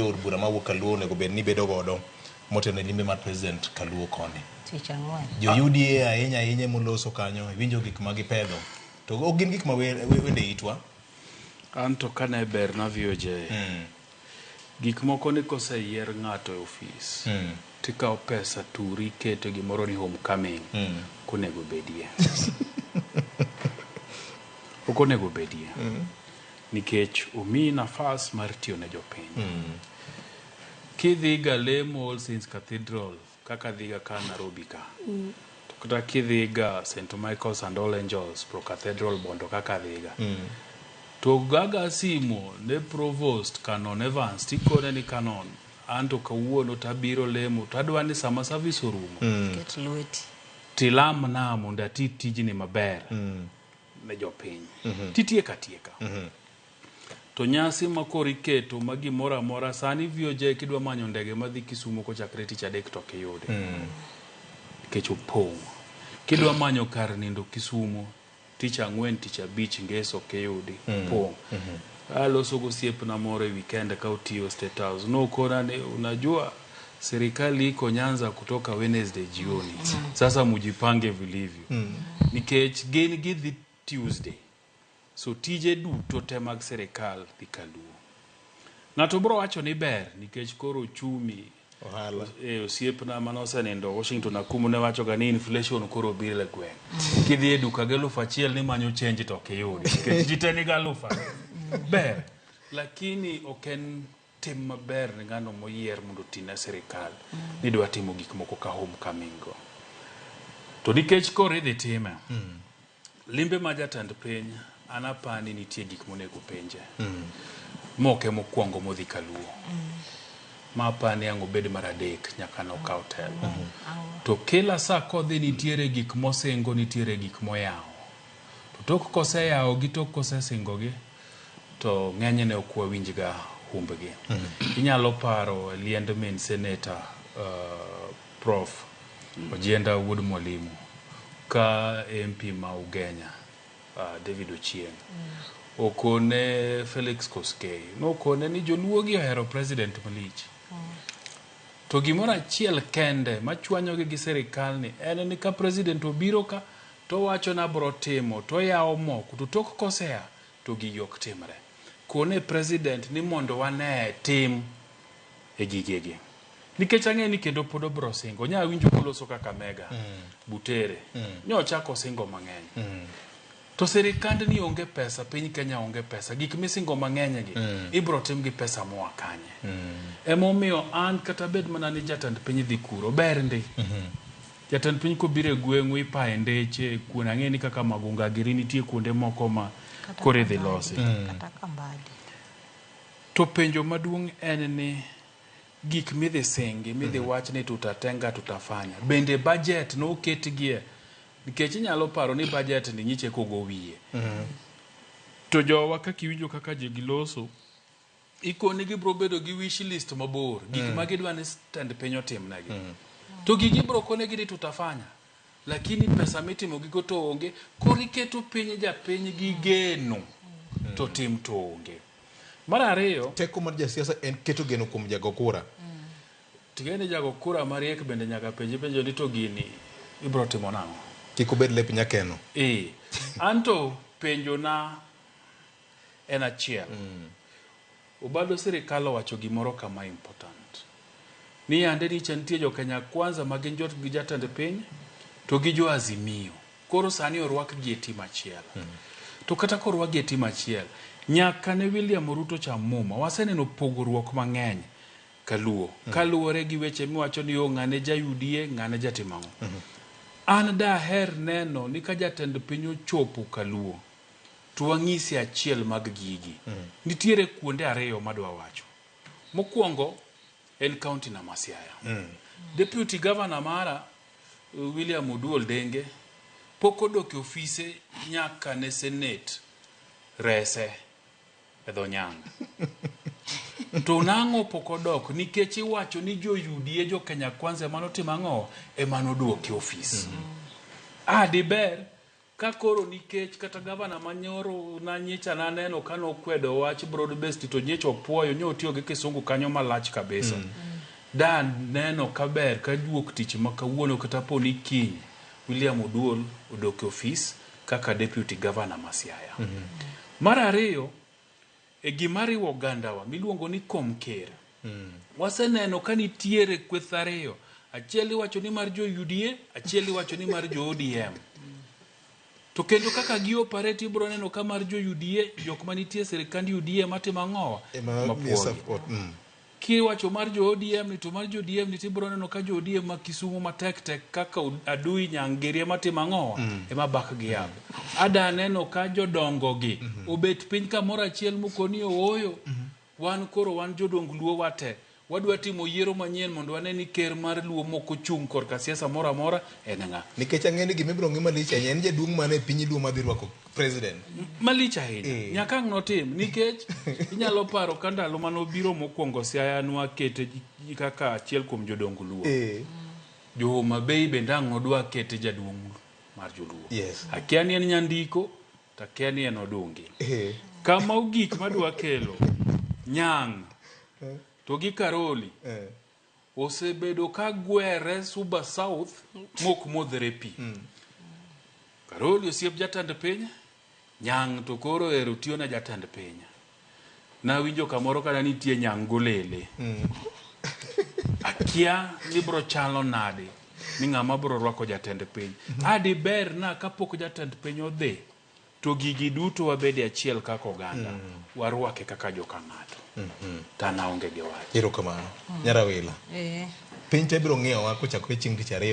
jood bura mawuok Kaluo onego bed ni bedo godo motelo ne limbe mar president Kaluo koni. Tich ang'wen. Jo UDA ahinya ahinya emoloso kanyo, iwinjo gik ma gipedho. To ok gin gik ma wende itwa. An to kane berna VOJ, gik moko ni koseyier ng'ato e ofis, tikawo pesa turi iketo gimoro ni homecoming, ok onego bedie. Ok onego bedie. Nikech omiyi nafas mar tiyo ne jopiny. Kidhi ga lemo All Saints Cathedral kaka dhiga ka Nairobi ka. To kata kidhi ga St. Michael's and All Angels Pro Cathedral Bondo kaka dhiga. To gaga simo ne Provost Canon Evans tikone ni Canon anto kawuono tabiro lemo tadwa ni sama service orumo Ket lweti. tilamna mondo ati tijni maber ne jopiny. Titieka tieka. To nyasi ma koro iketo ma gimoro amora sani VOJ kidwa manyo ndege madhi Kisumo kochakre tich adek to ok iyudi. Nikech opong'. Kidwa manyo kar nindo Kisumo tich ang'wen tich abich ngeso ok iyudi opong'. Aloso gosiepna moro e weekend ka otiyo State House. Nokona ni unajua serikali iko Nyanza kutoka Wednesday jioni. Sasa mujipange vilivyo. Nikech gin gidhi Tuesday. So tije duto te mag sirikal dhi Kaluo. Ng'ato bro wacho ni ber nikech koro uchumi Ohala. Osiepna mane osenindo Washington Akumu ne wacho ga ni inflation koro biro e gweng'. Kidhi e duka gi 1000 ni manyo change to ok iyudi nikech ji te nigi 2000. Ber. Lakini ok en tim maber ne ng'ano moyier mondo oti ne sirikal ni dwa timo gik moko ka homecoming go. To nikech koro idhi time, limbe ma jatend piny an apani nitie gik monego penje. Mok e mokwongo modhi Kaluo. Ma apani ang' obed mar adek nyaka nokaw telo. To kila saa kodhi nitiere gik mosingo, nitiere gik moyawo. To tok koseyawogi, tok kosesingogi, to ng'enyne ok wawinjga humbgi. Inyalo paro liend min seneta Prof. Ojienda Wuod Mwalimu ka MP ma Ugenya David Ochieng okone Felix Koskei nokone ni joluo gi ohero president malich. To gimoro achiel kende machwanyogi gi sirikal ni en ni ka president obiro ka to owacho ni abro timo to oyawo moko to tok kosea to gigi ok timre. Kone president ni mondo wane tim e gigegi. Nikech ang'e ni kendo pod obro singo. Nya winjo koloso Kakamega, Butere. Nyochako singo mang'eny. To sirikand ni onge pesa, piny Kenya onge pesa. Gik misingo mang'eny gi, ibro tim gi pesa moa kanye. Emomiyo an kata bed mana ni jatend piny dhi kuro, ber ndi. Jatend piny kobiro e gweng'u ipaye ndeche, kuon ang'e ni kaka Magunga giri nitie kuonde moko ma koro idhi losi. Kata Kambadi. To penjo maduong' en ni gik midhi singi, midhi wach ni tutatenga tutafanya. Bende budget noketgie nikech inyalo paro ni budget ni nyiche kogo wiye. To jowa kaka iwinjo kaka ji giloso, ikoni gibro bedo gi wish list mabor, gik ma gidwa ni tend piny otimnegi. To gigi ibro konegi ni tutafanya. Lakini pesa mitimo gigo to onge, koro iketo piny japiny gi geno to tim to onge. Mar ariyo, Teko mar jasiasa en keto geno kuom jago kura. Ting'e ni jago kura mariek bende nyaka penji penjo ni to gini ibro timo nang'o? Kik obed lep nyakeno. Ee. Anto penjona en achiel. Obado sirikal owacho gimoro kama important. Ni yande nicha nitie jo Kenya Kwanza ma gin jot gi jatend piny to gi jo Azimio. Koro sani orwak gi e tim achiel. To kata korwak gi e tim achiel, nyaka ne William Ruto cham muma, waseneno pogruok mang'eny kaluo. Kaluwore gi weche miwacho ni o ng'ane ja UDA, ng'ane jatim ang'o. An daher neno ni ka jatend piny ochopo kaluo, to wang'ise achiel mag gigi. Nitiere kuonde ariyo madwa wacho. Mokwongo en county na ma Siaya. Deputy governor mara William Oduol Denge pok odok e ofise nyaka ne senate rese e dho nyang'. To nang'o pok odok? Nikech iwacho ni jo UDA jo Kenya Kwanza ema notimo ang'o? Ema noduoke ofis. Ah, diber Ka koro nikech kata gavana manyoro nanyicha naneno ka nokwedo wach broad based to nyicha opuoyo nyo otiyo gi kisungu kanyo malach kabisa. Da neno kaber ka juok tich ma kawuono kata po ni kiny William Oduol odok e ofis kaka deputy governor ma Siaya. Mar ariyo, e gima riwo ogandawa miluongo ni kom ker. Waseneno ka nitiere kweth ariyo. Achiel iwacho ni mar jo UDA, achiel iwacho ni mar jo ODM. To kendo kaka gi operate ibiro neno ka mar jo UDA, jok manitie e sirikand UDA matimo ang'owa? Ema miyo Mapuogi. support. Kiwacho mar jo ODM ni to mar jo ODM ni tibiro neno ka jo ODM ma Kisumu matek tek kaka Adui Nyangiri ema timo ang'owa? Ema back gi up. Ada neno ka jodongo gi obet piny kamoro achiel mokoni ooyo. Wan koro wan jodong Luo wate. Wadwa timo yiero manyien mondo wane ni ker mar Luo mok ochung' korka siasa moro amora en ng'a. Nikech ang'e ni gima ibiro ng'i malich ahinya en jaduong' mane e piny Luo madhi rwako president. Malich ahinya. Eh. Nyaka ang' notim nikech inyalo paro ka ndalo mane obiro mokwongo Siaya nwakete kaka achiel kuom jodong Luo. Eh. Jo Homa Bay bende ang' nodwa kete jaduong' mar joluo. Yes. Akia ni en nyandiko to akia ni en odungi. Eh. Kama ogik madwa kelo Nyang' to gi Karoli Eh. osebedo ka gwere Suba South mok modhre pi. Karoli osiep jatend piny, Nyang' to koro ero tiyo ne jatend piny. Nawinjo kamoro kata nitie Nyang' golele. Akia ni bro chalo nade ni ng'ama bro rwako jatend piny. Adi ber na kapok jatend piny odhi to gigi duto wabede achiel kaka oganda. Warwake kaka joka ng'ato. To an aonge gi wach. Erokamano. Nyarawila. Eh. Piny te biro ng'iyowa kochakore chieng' tich ariyo.